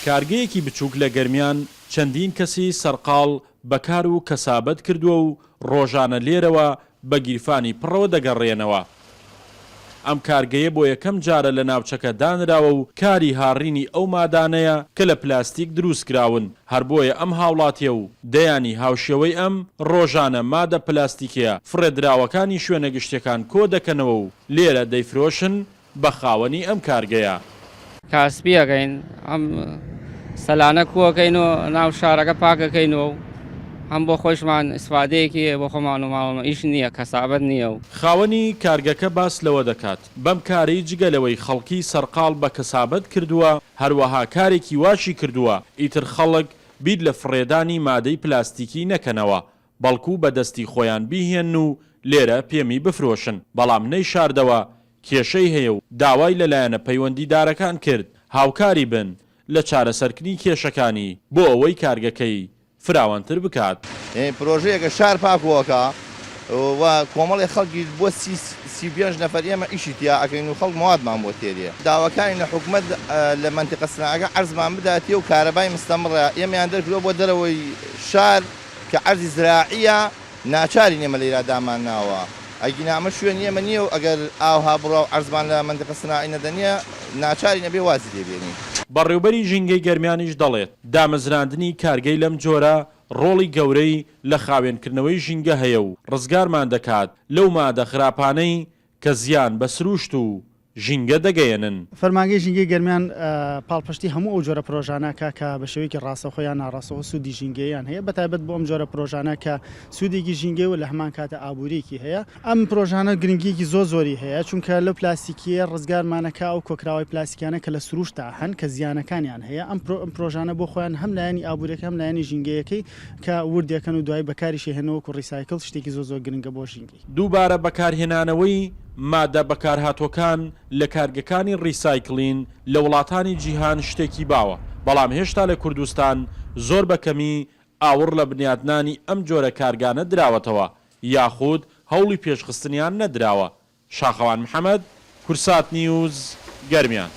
کارگەیەکی بچووک لە گەرمیان چەندین کەسی سەرقاڵ بە کار و کەسابەت کردووە و ڕۆژانە لێرەوە بە گیرفانی پڕەوە دەگەڕێنەوە. ئەم کارگەیە بۆ یەکەم جارە لە ناوچەکە دانراوە و کاری هاڕینی ئەو مادانەیە کە لە پلاستیک دروستکراون، هەر بۆیە ئەم هاوڵاتیە و دەیانی هاوشێوەی ئەم، ڕۆژانە مادە پلاستیکیە فڕێدراوەکانی شوێنە گشتیەکان کۆدەکەنەوە و لێرە دەیفرۆشن بە خاوەنی ئەم کارگەیە. کاسپی ئەکەین ئەم سەلانە کوەکەین و ناو شارەکە پاکەکەینەوە و هەم بۆ خۆشمان ئیسفادەیەکی هەیە بۆ خۆمان و ماڵمان ئیش نییە کەسابەت نییە و. خاوەنی کارگەکە باس لەوە دەکات، بەم کارەی جگە لەوەی خەڵکی سەرقاڵ بە کەسابەت کردووە، هەروەها کارێکی واشی کردووە ئیتر خەڵک بیر لە فڕێدانی مادەی پلاستیکی نەکەنەوە، بەڵکو بە دەستی خۆیان بیهێنن و لێرە پێمی بفرۆشن، بەڵام نەیشاردەوە کێشەی هەیە و داوای لە لایەنە پەیوەندیدارەکان کرد هاوکاری بن لە چارەسەرکنی کێشەکانی بۆ ئەوەی کارگەکەی فراوانتر بکات. پرۆژەیەکە شار پاکوەکا و کۆمەڵێ خەڵکیش بۆ 35 نەفەر ئێمە ئیشی تیا ئەکەین و خەڵک مەوادمان بۆ تێرێ. داواکارین لە حکومەت لە مەنتیقە سناعەکە عەرزمان بداتێ و کارەبای مستەمڕە ئێمەیان دەرکردوە بۆ دەرەوەی شار کە عەرزی زراعیە ناچارین ئێمە لەیرا دامان ناوە ئەگینا ئەمە شوێنی ئێمە نیە و ئەگەر ئاوها بڕا و عەرزمان لە مەنتیقە سناعی نەدەنیە ناچارین ئەبێ وازی لێ بێنین. بەڕێوبەری ژینگەی گەرمیانیش دەڵێت، دامەزراندنی کارگەی لەم جۆرە ڕۆڵی گەورەی لە خاوێنکردنەوەی ژینگە هەیە و ڕزگارمان دەکات لەو مادە خراپانەی کە زیان بە سروشت و ژینگە دەگەیەنن. فەرمانگەی ژینگەی گەرمیان پاڵپشتی هەموو ئەو جۆرە پرۆژانە ئەکا کە بە شێوەیەکی ڕاستەوخۆ یان ناڕاستەوخۆ سوودی ژینگەییان هەیە، بەتایبەت بۆ ئەم جۆرە پرۆژانە کە سوودێکی ژینگەی و لە هەمان کاتا ئابوورییەکی هەیە. ئەم پرۆژانە گرنگییەکی زۆر زۆری هەیە، چونکە لەو پلاستیکییە ڕزگارمان ئەکا، ئەو کۆکراوەی پلاستیکیانە کە لە سرووشتا هەن کە زیانەکانیان هەیە، ئەم پرۆژانە بۆ خۆیان هەم لایەنی ئابوورییەکەی هەم لایەنی ژینگەیەکەی کە وردەکەن و دوایی بەکاریشی هێنن وەکوو ڕیسایکڵ شتێکی زۆر زۆر گرنگە بۆ ژینگەی. دووبارە بەکارهێنانەوەی مادە بەکارهاتووەکان لە کارگەکانی ڕیسایکلین لە وڵاتانی جیهان شتێکی باوە، بەڵام هێشتا لە کوردستان زۆر بە کەمی ئاوڕ لە بنیاتنانی ئەم جۆرە کارگانە دراوەتەوە یاخود هەوڵی پێشخستنیان نەدراوە. شاخەوان محەمەد، کورسات نیوز، گەرمیان.